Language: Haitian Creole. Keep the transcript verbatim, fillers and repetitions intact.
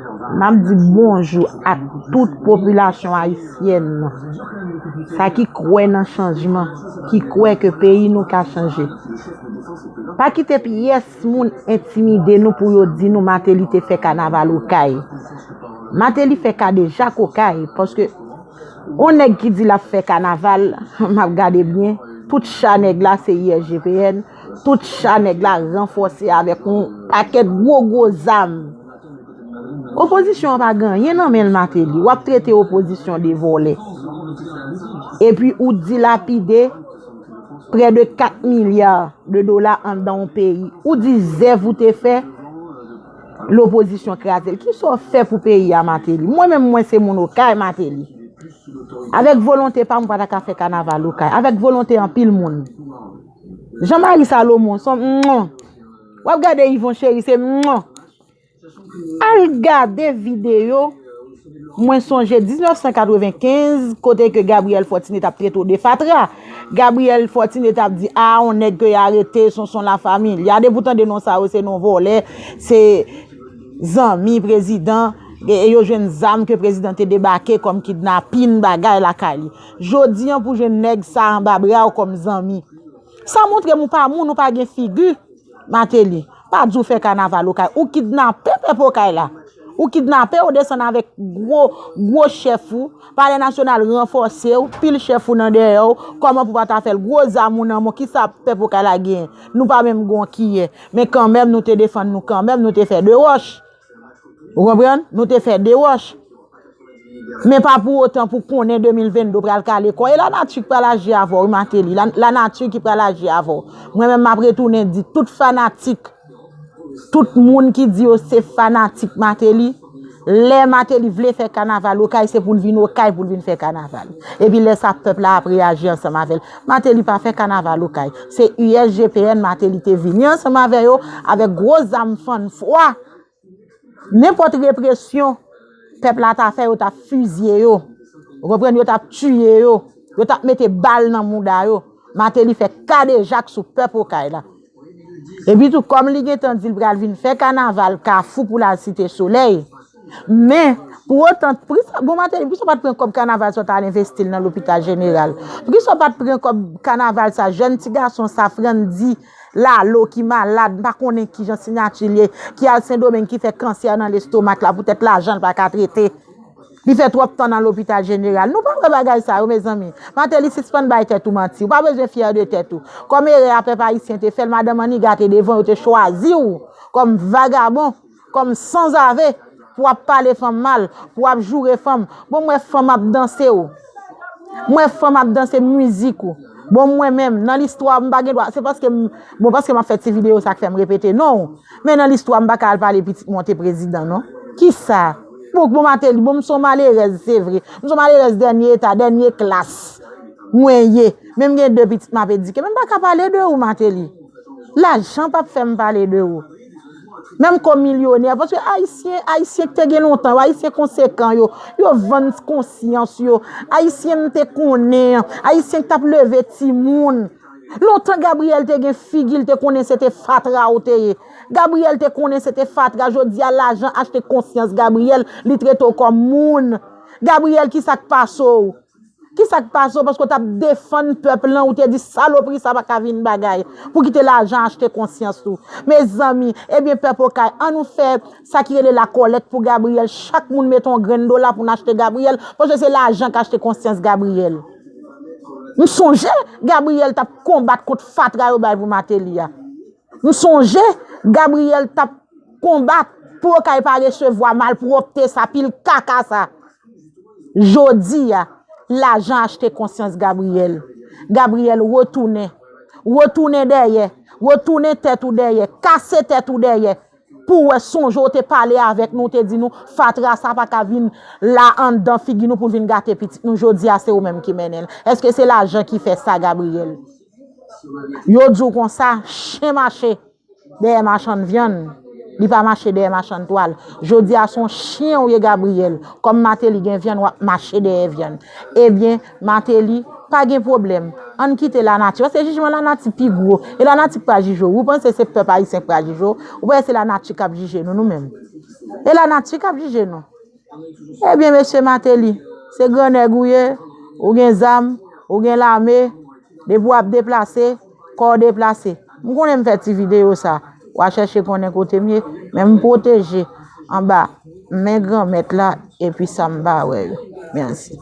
M ap di bonjou ak tout popilasyon ayisyèn nan. Sa ki kwè nan chanjman, ki kwè ke peyi nou ka chanje. Pa kite pyès moun entimide nou pou yo di nou Martelly te fè kanaval Okay. Martelly fè kadejak Okay, paske yon nèg ki di l ap fè kanaval, m ap gade byen, tout cha nèg la se I S G P N, tout cha nèg la ranfòse avèk yon pakèt gwo gwo zam. Opozisyon an pa gen anyen nan men l, Martelly. W ap trete opozisyon de vòlè. Epi ou dilapide prè de kat milya de dola anndan yon peyi. Ou di zèv ou te fè, lopozisyon kraze l. Kisa w fè pou peyi a, Martelly? Mwen menm, mwen se moun Okay, Martelly. Avèk volonte pa m, ou pa ta ka fè kanaval Okay. Avèk volonte anpil moun. Jean Marie Salomon, se yon mwen. W ap gade Yvon Chéry, se mwen. Al gade videyo, mwen sonje diznèf san katrevenkenz, kote ke Gabriel Fortuné t ap trete w de fatra. Gabriel Fortuné t ap di, a, yon nèg ke y arete, se yon, se yon lafamilya. Depi w tande non sa yo, se non vòlè, se zanmi prezidan, e, e yo jwenn zam ke prezidan te debake kòm kidnapin, bagay lakay li. Jodi an, pou jwenn nèg sa anba bra w kòm zanmi. Sa montre m ou pa moun, ou pa gen figi. Martelly, pa di w fè kanaval Okay. Ou kidnape pèp Okay la. Ou kidnape, ou desann avèk gwo, gwo chèf ou. Palè Nasyonal ranfòse w, pil chèf ou nan dèyè w. Kòman pou pa ta fè l? Gwo zam ou nan men w, kisa pèp Okay la genyen? Nou pa menm gen yon kiyè. Men kanmenm, nou te defann nou kanmenm, nou te fè de wòch. Ou konprann? Nou te fè de wòch. Men pa pou otan pou konnen de mil venn de pral kale kò. E lanati k pral aji avè w, wi, Martelly. La, lanati ki pral aji avè w. Mwen menm, m ap retounen di tout fanatik, tout moun ki di yo se fanatik Martelly, lè Martelly vle fè kanaval Okay, se pou l vin Okay pou l vin fè kanaval. Epi lè sa, pèp la ap reyaji ansanm avè l. Martelly pa fè kanaval Okay. Se U S G P N Martelly te vini ansanm avè yo, avèk gwo zam fann fwa. Nenpòt represyon pèp la ta fè, yo t ap fizye yo. Ou konprann? Yo t ap tiye yo. Yo t ap mete bal nan mouda yo. Martelly fè kadejak sou pèp Okay la. Epi tou, kòm li gentan di l pral vin fè kanaval Kafou pou l al Site Solèy, men, pou otan, poukisa, bon, Martelly, poukisa w pa t pran kòb kanaval sa w t al envesti l nan lopital jeneral? Poukisa w pa t pran kòb kanaval sa, jèn ti gason sa, Frandy, Lalo ki malad, m pa konnen kijan siyati l ye, ki al Sendomeng, ki fè kansè nan lestomak la poutèt lajan l pa ka trete. Li fè twòp tan nan lopital jeneral. Nou pa wè bagay sa yo, mezanmi. Martelly, sispann bay tèt ou manti. Ou pa bezwen fyè de tèt ou. Kòm erè a pèp ayisyen te fè l, madanm Anniga te devan, yo te chwazi w kòm vagabon, kòm sanzave, pou w ap pale fanm mal, pou w ap joure fanm. Bon, m wè fanm ap danse w. M wè fanm ap danse mizik ou. Bon, mwen menm, nan listwa, m pa gen dwa. Se paske m, bon, paske m ap fè ti videyo, sa k fè m repete non w. Men nan listwa, m pa ka al pale pitit mwen te prezidan, non. Kisa? Bon, bon, Martelly, bon, m se yon malerèz, se vre. M se yon malerèz dènye eta, dènye klas. Mwen ye. Men m gen de pitit m ap edike. Men m pa ka pale de ou, Martelly. Lajan p ap fè m pale de ou. Menm kòm milyonè, paske Ayisyen, Ayisyen k te gen lontan yo, Ayisyen konsekan yo, yo vann konsyans yo. Ayisyen m te konnen an, Ayisyen k t ap leve timoun. Lontan Gabriel te gen figi, l te konnen se te fatra ou te ye. Gabriel te konnen se te fatra, jodi a lajan achte konsyans Gabriel, li trete w kòm moun. Gabriel, kisa k pase w? Kisa k pase w? Paske w t ap defann pèp lan, ou te di salopri sa pa ka vin bagay. Pou kite lajan achte konsyans ou. Mezanmi, ebyen pèp Okay, ann nou fè sa ki rele lakòlèt pou Gabriel. Chak moun mete yon grenn dola pou n achte Gabriel, paske se lajan k achte konsyans Gabriel. M sonje Gabriel t ap konbat kont fatra yo bay pou Martelly a. M sonje Gabriel t ap konbat pou Okay pa resevwa malpwòpte sa, pil kaka sa. Jodi a, lajan achte konsyans Gabriel. Gabriel, retounen. Retounen dèyè. Retounen tèt ou dèyè. Kase tèt ou dèyè. Pou w wè, sonje w te pale avèk nou, w te di nou, fatra sa pa ka vin la anndan figi nou pou l vin gate pitit nou. Jodi a, se ou menm ki mennen l. Èske se lajan ki fè sa, Gabriel? Yo di w konsa, chen mache dèyè machann vyann, li pa mache dèyè machann twal. Jodi a, se yon chen ou ye, Gabriel. Kòm Martelly gen vyann, w ap mache dèyè vyann. Ebyen, Martelly, pa gen pwoblèm. Ann kite lanati. Paske jijman lanati pi gwo. E lanati k pral jije w. Ou panse se pèp ayisyen k pral jije w? Ou panse se lanati k ap jije nou, nou menm? E lanati k ap jije nou. Ebyen, mesye Mateli, se gran nèg ou ye, ou gen zam, ou gen lame, depi w ap deplase, kò w deplase. M konnen m fè ti videyo sa, w a chèche konnen kote m ye, men m pwoteje anba men Granmèt la epi sa m pa wè yo. Mèsi.